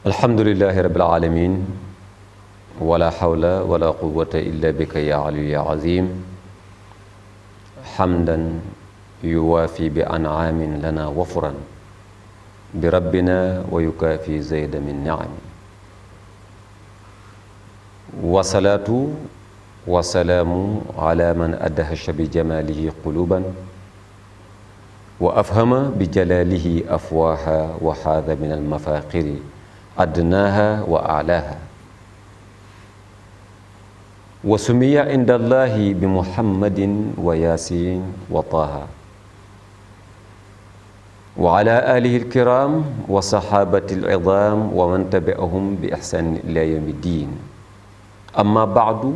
alhamdulillahi rabbil alamin wala hawla wala quwwata illa bika ya aliyu ya azim hamdan yuwaafi bi an'aamin lana wafran bi rabbina wa yukaafi zayda min ni'ami wasalaatu wasalaamu ala man adhasha bi jamalihi quluban wa afhama bi jalalihi afwaha wa haada min almafaqiri adnaaha wa a'laaha wa sumiya inda allahi bi muhammadin wa yasin wa taha wa ala alihi alkiram wa sahabati al'idam wa man tabi'ahum bi ihsanin ila yawmi ddin amma ba'du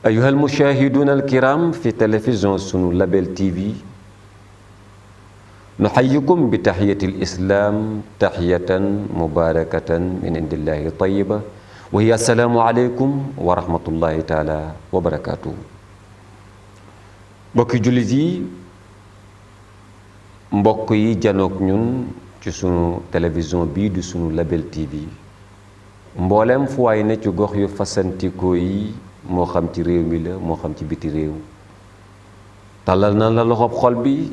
ayyuha almushahiduna alkiram fi télévision sunu Label TV nuxayikum bi taxiyati lislam taxiyatan mubarakatan min indillahi tayiba wa hiya assalaamu aleykum wa rahmatullahi taala wa barakatuhu. mbokki jullit yi, mbokk yi janook ñun ci sunu télévision bii di sunu Label TV, mboolem fu waay ne ci gox yu fasantikoo yi, moo xam ci réew mi la moo xam ci biti réew, tàllal na la loxob xol bi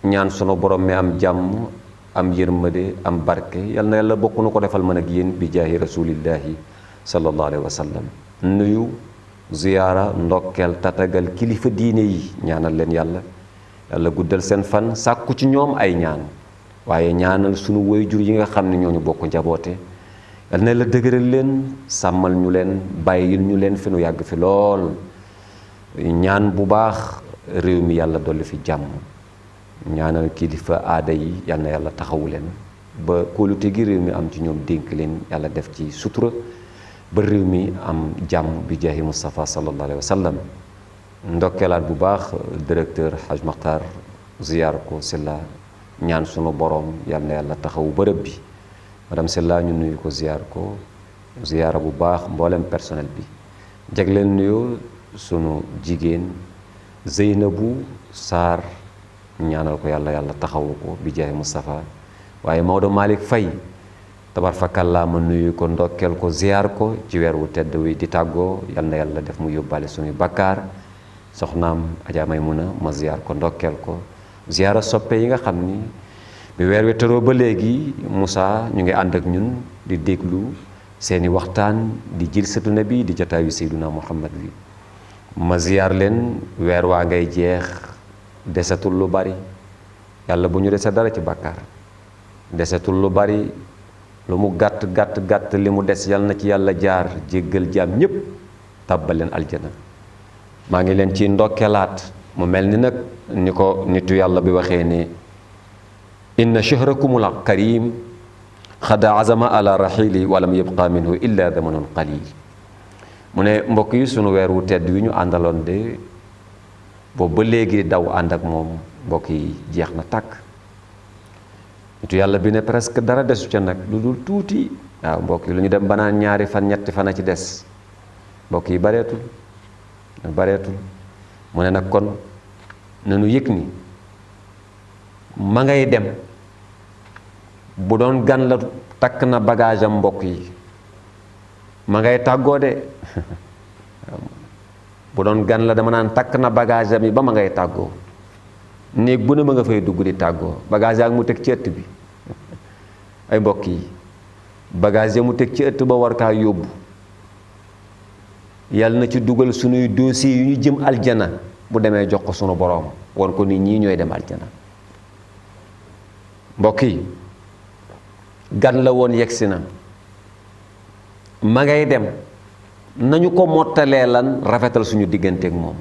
ñaan sunu borom mi am jàmm am yërmande am barke yal na yàlla bokk na ko defal man ak yéen bi jaahi rasulillahi sallallahu alayhi wa sallam. nuyu ziyaara ndokkeel tatagal kilifa diine yi, ñaanal leen yàlla guddal seen fan, sàkku ci ñoom ay ñaan, waaye ñaanal sunu waajur yi nga xam ne ñooñu bokk njaboote, yal na la dëgëral leen, sàmmal ñu leen, bàyyil ñu leen fi nu yàgg fi lool. ñaan bu baax réew mi yàlla dolli fi jàmm, ñaanal kilifa aada yi yal na yàlla taxawu leen ba kóolute gi réew mi am ci ñoom dénk leen yàlla def ci sutura ba réew mi am jàmm bi jaahi Mustafa sallallahu alayhi wa sallam. ndokkeelaat bu baax directeur Haj Makhtar, ziyaar ko Silla, ñaan sunu borom yal na yàlla taxawu bërëb bi. madame Silla ñu nuyu ko ziyaar ko, ziyaara bu baax mboolem personnel bi. jagleen nuyoo sunu jigéen Zeynabu Sarr, ñaanal ko yàlla taxawu ko bi jaahi Mustafa. waaye Maodo Malick Faye tabarfakallaa ma nuyu ko ndokkeel ko ziyaar ko ci weer wu tedd wi di tàggoo, yal na yàlla def mu yóbbaale suñuy bakkaar. soxnaam Adja Maymuna ma ziyaar ko ndokkeel ko, ziyaara soppe yi nga xam ni bi weer wi teroo ba léegi Moussa ñu ngi ànd ak ñun di déglu seeni waxtaan di jilsatu nabi di jotaayu Seyduna Muhammad wi. ma ziyaar leen, weer waa ngay jeex, desetul lu bari, yàlla bu ñu dese dara ci bàkkaar, desetul lu bari, lu mu gàtt gàtt gàtt li mu des yal na ci yàlla jaar jéggal jaam ñépp tàbbal leen aljana. maa ngi leen ci ndokkeelaat, mu mel ni nag ni ko nitu yàlla bi waxee ne inna shahrakumul karim xada azama ala rahili walam yabqa minhu illa zamanun qalil. mu ne mbokk yi, sunu weer wu tedd wi ñu àndaloon de boobu ba léegi daw ànd ak moom, mbokk yi jeex na tàkk. nitu yàlla bi ne presque dara desu ca nag lu dul tuuti. waaw mbokk yi, lu ñu dem ba naan ñaari fan ñetti fan a ci des, mbokk yi bareetul. mu ne nag kon nanu yëg ni ma ngay dem, bu doon gan la takk na bagage am, mbokk yi ma ngay tàggoo de. bu doon gan la dama naan takk na bagage am yi ba ma ngay tàggoo, néeg bu ne ma nga fay dugg di tàggoo, bagage yaa mu teg ci ëtt bi. ay mbokk yi, bagage ya mu teg ci ëtt ba war kaa yóbbu, yàlla na ci dugal sunuy dossier yu ñu jëm aljana, bu demee jox ko sunu boroom won ko nit ñii ñooy dem aljana. mbokk yi, gan la woon yegsi na, ma ngay dem, nañu ko mottalee lan rafetal suñu digganteeg moom.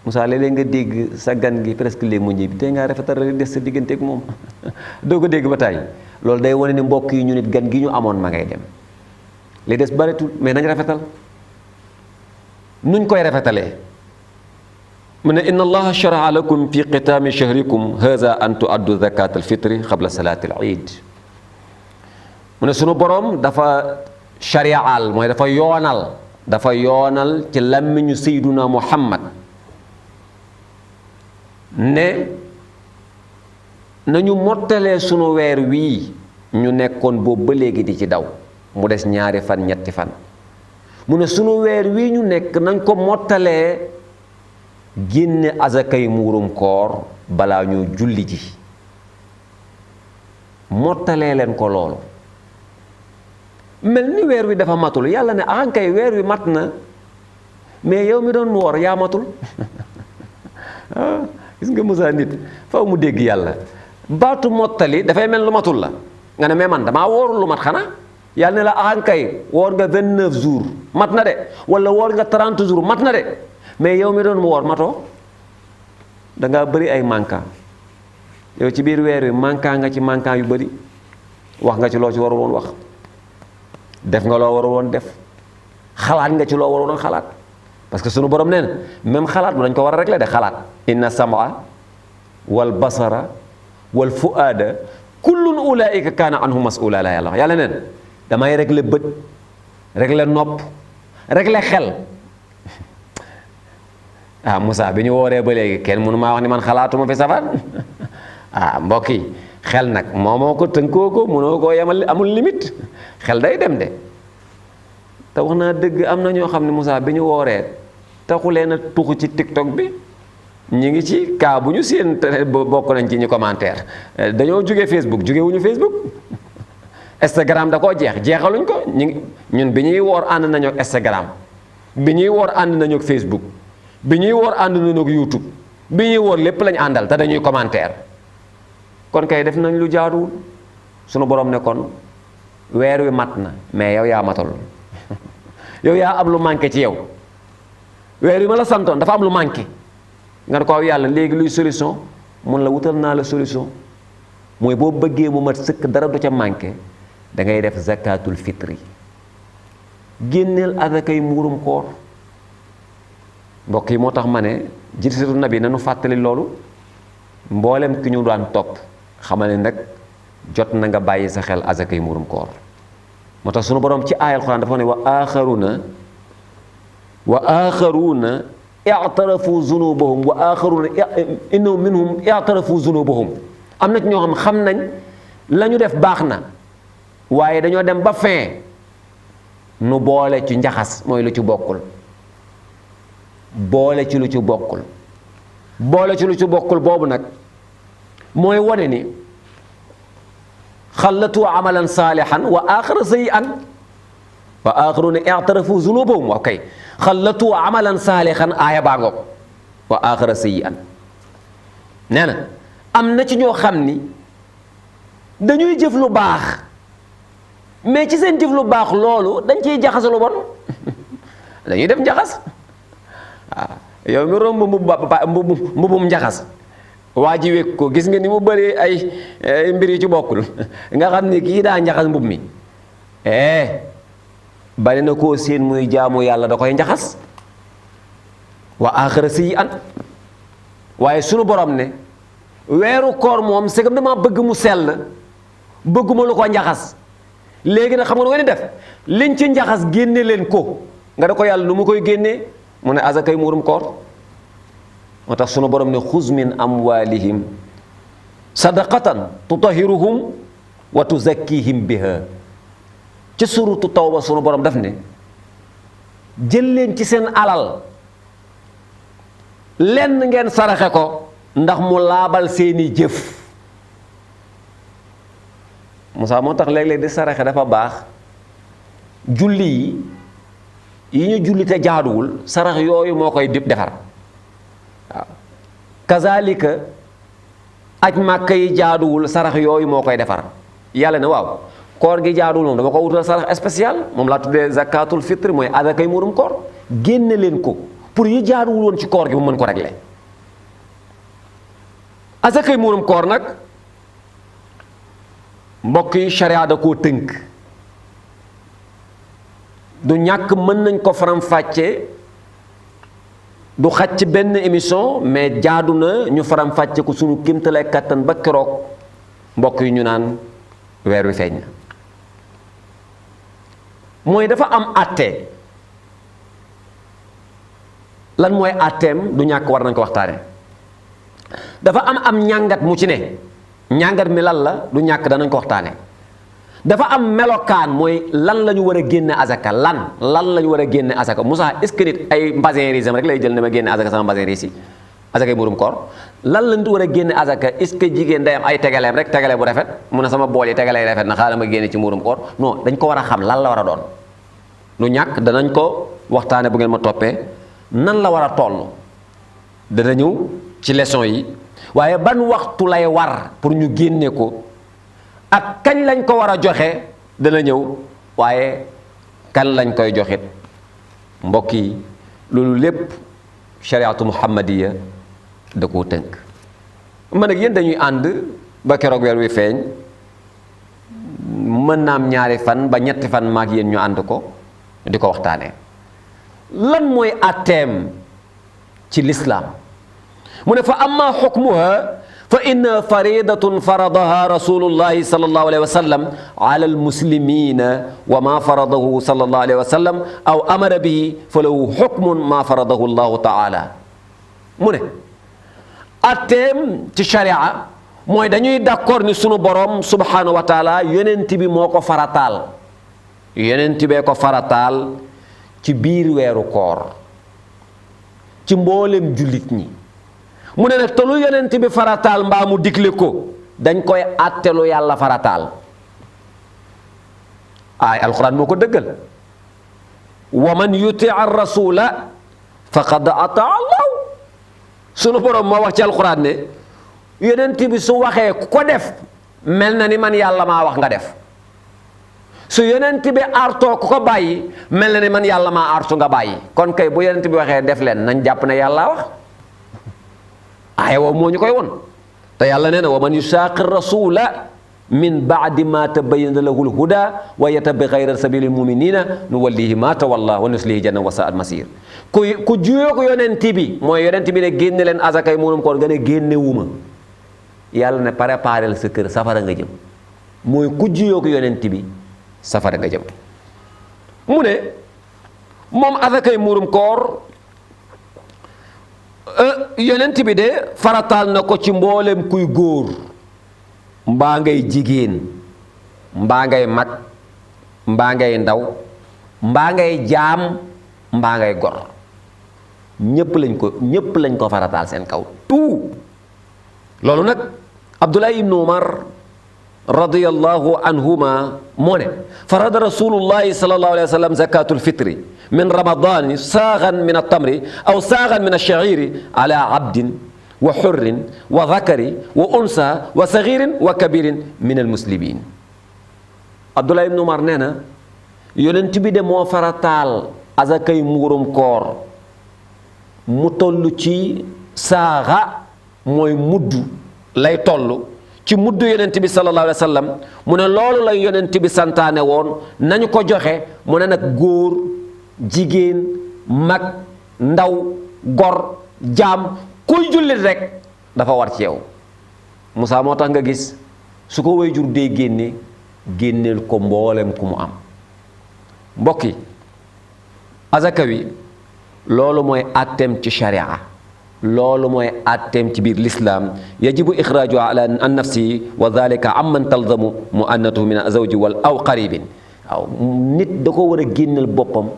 Moussa léeg-léeg nga dégg sa gan gi presque léegi mu ñibbi, tey ngaa rafetal des sa digganteeg moom. doo ko dégg ba tàyyi. loolu day wane ni mbokk yi ñu nit gan gi ñu amoon ma ngay dem, li des bareetul, mais nañ rafetal. nuñ koy rafetalee? mu ne inna allaha shara'a lakum fi qitaami shahrikum haza an tuaddu zakat alfitri qabla salaati al iid. mu ne sunu boroom dafa shari'al, mooy dafa yoonal ci làmmiñu Seyduna Muhammad ne nañu mottalee sunu weer wii ñu nekkoon boobu ba léegi di ci daw mu des ñaari fan ñetti fan mu ne sunu weer wi ñu nekk nañ ko mottalee génne azakay muurum koor balaa ñu julli ji mottalee leen ko loolu mel ni weer wi dafa matul yàlla ne ankay weer wi mat na mais yow mi doon woor yaa matul gis nga Moussa nit faw mu dégg yàlla baatu mottali dafay mel lu matul la nga ne mais man damaa woorul lu mat xanaa yàlla ne la ankay woor nga 29 jours mat na de wala woor nga 30 jours mat na de mais yow mi doon mu woor matoo dangaa bëri ay manquant yow ci biir weer wi manquant nga ci manquant yu bëri wax nga ci loo ci warul woon wax def nga loo warul woon def xalaat nga ci loo warul woon xalaat parce que sunu borom nee na même xalaat bu dañ ko war a régler de xalaat inna sam'a wal basara wal fu'aada kullun ulaika kaana anhu mas'ula la yàlla neen damay régler bët régler nopp régler xel Moussa bi ñu wooree ba léegi kenn mënu maa wax ni man xalaatuma fi safar mbokk yi xel nag moo ko tënkoo ko mënoo koo yemal amul limite xel day dem de te wax naa dëgg am na ñoo xam ne Moussa bi ñu wooree taxu leen a tuxu ci TikTok bi ñu ngi ci kaa bu ñu seen bokk nañ ci ñu commentaire dañoo jóge Facebook jóge wuñu Facebook Instagram da koo jeexaluñ ko ñun bi ñuy woor ànd nañu ak Instagram bi ñuy woor ànd nañu ak Facebook bi ñuy woor ànd nañu ak YouTube bi ñuy woor lépp lañu àndal te dañuy commentaire kon kay def nañ lu jaaduwul sunu borom ne kon weer wi mat na mais yow yaa matal yow yaa am lu manqué ci yow weer wi ma la santoon dafa am lu manqué nga ne ko yàlla léegi luy solution mun la wutal naa la solution mooy boo bëggee mu mat sëkk dara du ca manqué da ngay def zakatul fitri génneel azakay muurum koor mbokk yi moo tax ma ne jilsatu nabi nanu fàttali loolu mboolem ki ñu daan topp xamal ne nag jot na nga bàyyi sa xel azakay muurum koor moo tax sunu borom ci aayal Alxuraan dafa ne wa aaxaruuna i'tarafu zunubahum wa aaxaruuna innahu minhum i'tarafu zunubahum am na ci ñoo xam nañ la ñu def baax na waaye dañoo dem ba fin nu boole ci njaxas mooy lu ci bokkul boole ci lu ci bokkul boobu nag mooy wane ni xallatu amalan saalihan wa aaxara sayyi'an wa aaxaruuna i'tarafu zunubahum okay xallatu amalan saalihan aaya baa ngoog wa aaxara sayyi'an nee na am na ci ñoo xam ni dañuy jëf lu baax mais ci seen jëf lu baax loolu dañ ciy jaxas lu bon dañuy def njaxas yow mi romb mbubum njaxas waa ji wékk ko gis nga ni mu bëri ay mbir yu ci bokkul nga xam ne kii daa njaxas mbub mi bari na koo seen muy jaamu yàlla da koy njaxas wa aaxara sayyi'an waaye sunu borom ne weeru koor moom c'est que dama bëgg mu sell bëgguma lu ko njaxas léegi nag xam nga nu ngeen di def liñ ci njaxas génne leen ko nga da ko yàlla nu mu koy génnee mu ne azakay muurum koor moo tax sunu borom ne xuz min amwalihim sadaqatan tutahiruhum wa tuzakkihim biha ci suratu tawba sunu borom daf ne jël leen ci seen alal lenn ngeen saraxe ko ndax mu laabal seeni jëf Moussa moo tax léeg-léeg di saraxe dafa baax julli yi ñu julli te jaaduwul sarax yooyu moo koy defar waaw kazalika aj màkka yi jaaduwul sarax yooyu moo koy defar yàlla ne waaw koor gi jaaduwul moom dama ko wutal sarax spécial moom laa tuddee zakatul fitr mooy azakay muurum koor génne leen ko pour yi jaaduwul woon ci koor gi mu mën ko régler azakay muurum koor nag mbokk yi sharia da koo tënk du ñàkk mën nañ ko faram-fàccee du xaj ci benn émission mais jaadu na ñu faram-fàcce ko sunu kéemtalaay kàttan ba keroog mbokk yi ñu naan weer wi feeñ na mooy dafa am àtte lan mooy àtteem du ñàkk war nañ ko waxtaane dafa am njàngat mu ci ne njàngat mi lan la du ñàkk danañ ko waxtaane dafa am melokaan mooy lan la ñu war a génne azaka lan la ñu war a génne azaka Moussa est-ce que nit ay mbasin riisam rek lay jël ne ma génne azaka sama mbasin riis yi azaka yi murum koor lan la nit war a génne azaka est-ce que jigéen day am ay tegaleem rek tegale bu rafet mu ne sama bool yi tegale rafet na xaaral ma génne ci murum koor non dañ ko war a xam lan la war a doon lu ñàkk danañ ko waxtaane bu ngeen ma toppee nan la war a toll dana ñëw ci leçon yi waaye ban waxtu lay war pour ñu génne ko ak kañ lañ ko war a joxe dana ñëw waaye kan lañ koy joxit mbokk yi loolu lépp shariatu muhammadiya da koo tënk man ak yéen dañuy ànd ba keroog weer wi feeñ mën naa am 2 fan ba 3 fan maak yéen ñu ànd ko di ko waxtaanee lan mooy atteem ci lislaam mu ne fa amma xukmuha fa inna faridatun faradaha rasulullahi sallallahu alayhi wa sallam ala almuslimina wa ma faradahu sallallahu alayhi wa sallam aw amara bihi fa lahu xukmun ma faradahu allahu taala mu ne atteem ci sharia mooy dañuy d'accord ni sunu borom subhanahu wa taala yonent bi moo ko farataal yonent bee ko farataal ci biir weeru koor ci mboolem jullit ñi mu ne nag te lu yonent bi farataal mbaa mu digle ko dañ koy àttelu yàlla farataal ay alquran moo ko dëggal wa man yuti ar rasula faqad ata allahu sunu borom moo wax ci alquran ne yonent bi su waxee ku ko def mel na ni man yàlla maa wax nga def su yonent bi artoo ku ko bàyyi mel na ni man yàlla maa artu nga bàyyi kon kay bu yonent bi waxee def leen nañ jàpp ne yàlla wax aaya woo moo ñu koy won te yàlla nee na wa man yusaaqi rasula min baadi ma tabayyana lahu lhuda wa yatabi gayra sabili lmuminina nuwallihi ma tawalla wa nuslihi janna wa saat masir ku juyoo ko yonent bi mooy yonent bi ne génne leen azakay muunum koor nga ne génne wuma yàlla ne préparel sa kër safara nga jëm mooy ku juyoo ko yonent bi safara nga jëm mu ne moom azakay muurum koor yonent bi de farataal na ko ci mboolem kuy góor mbaa ngay jigéen mbaa ngay mag mbaa ngay ndaw mbaa ngay jaam mbaa ngay gor ñépp lañ ko farataal seen kaw tout loolu nag Abdullah ibn Umar radiyallahu anhuma moo ne farada rasulullahi sallallahu alayhi wa sallam zakatul fitri min ramadani saagan min altamri aw saagan min alsha'iri ala abdin wa xurrin wa dakari wa unsa wa sagirin wa kabirin min almuslimin Abdullah ibn Umar nee na yonent bi de moo farataal azakay muurum koor mu toll ci saaga mooy mudd lay toll ci muddu yonent bi sallallahu alayhi wa sallam mu ne loolu lay yonent bi santaane woon nañu ko joxe mu ne nag góor jigéen mag ndaw gor jaam kuy jullit rek dafa war ci yow Moussa moo tax nga gis su ko way jur dee génneel ko mboolem ku mu am mbokk yi azaka wi loolu mooy atteem ci sharia loolu mooy atteem ci biir lislaam yajibu ixraaju ala an nafsi wa dalika amman talzamu muannatuhu min azawji wal aw qaribin waaw nit da ko war a génneel boppam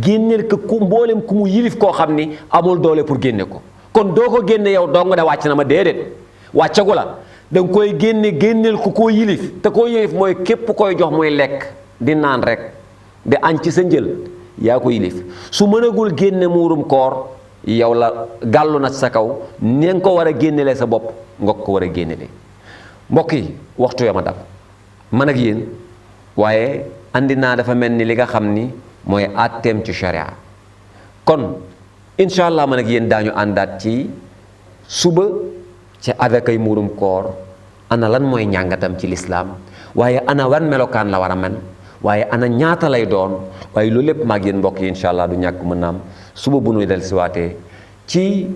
génneel ko ku mboolem ku mu yilif koo xam ni amul doole pour génne ko kon doo ko génne yow dong de wàcc na ma déedéet wàccagu la da nga koy génneel ku koo yilif te koo yilif mooy képp koy jox muy lekk di naan rek di añ ci sa njël yaa ko yilif su mënagul génne muurum koor yow la gàllu na sa kaw ni nga ko war a génnelee sa bopp nga ko war a génnelee mbokk yi waxtu ya ma dab man ak yéen waaye andi naa dafa mel ni li nga xam ni mooy àtteem ci sharia kon incha allah man ak yéen daañu àndaat ci suba ci azakay muurum koor ana lan mooy njàngatam ci lislaam waaye ana wan melokaan la war a mel waaye ana ñaata lay doon waaye loolu lépp maag yéen mbokk yi incha allah du ñàkk mën naam suba bu nuy del siwaatee ci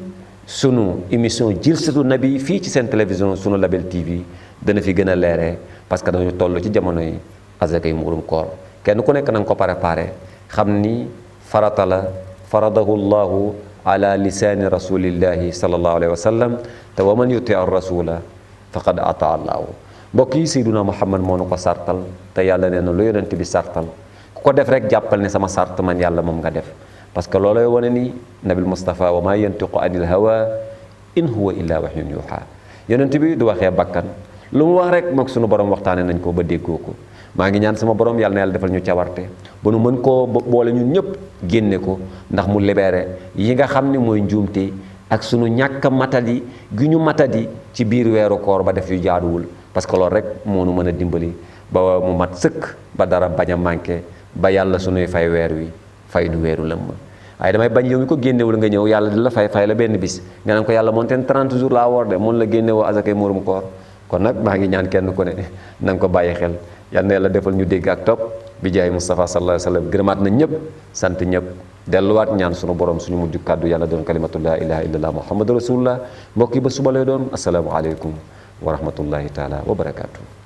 sunu émission jilsatu nabi fii ci seen télévision sunu Label TV dana fi gën a leeree parce que dañu toll ci jamono yi azakay muurum koor kenn ku nekk na nga ko préparé xam ni farata la faradahu llahu ala lisaani rasulillahi sallallahu alayhi wa sallam te wa man yuti ar rasula faqad ata allahu mbokk yi Seyduna Muhammad moo nu ko sartal te yàlla nee na lu yonent bi sartal ku ko def rek jàppal ne sama sart man yàlla moom nga def parce que loolooy wane ni nabil Mustafa wa maa yantiqu anil hawa in huwa illa wahyun yuha yonent bi du waxee bakkan lu mu wax rek moog sunu borom waxtaane nañ ko ba déggoo ko maa ngi ñaan sama borom yàlla na yàlla defal ñu cawarte ba nu mën koo boole ñun ñëpp génne ko ndax mu libéré yi nga xam ne mooy njuumte ak sunu ñàkk matadi gi ñu matadi ci biir weeru koor ba def yu jaaduwul parce que loolu rek moo nu mën a dimbali ba mu mat sëkk ba dara bañ a manqué ba yàlla sunuy fay weer wi fay nu weeru lëmm waaye damay bañ yow mi ko génnewul nga ñëw yàlla di la fay la benn bis nga naan ko yàlla moonteen 30 jours laa woor de moom la génnewoo azakay muurum koor kon nag maa ngi ñaan kenn ku ne na nga ko bàyyi xel yal na yàlla defal ñu dégg ak topp bi jaay Mustafa sallallahu alayhi wa sallam gërëmaat na ñëpp sant ñëpp delluwaat ñaan sunu borom suñu mujj kàddu yàlla doon kalimatu laa ilaha illallah muhammadu rasulullah mbokk yi ba suba lay doon asalaamu aleykum wa rahmatullahi taala wa barakaatu.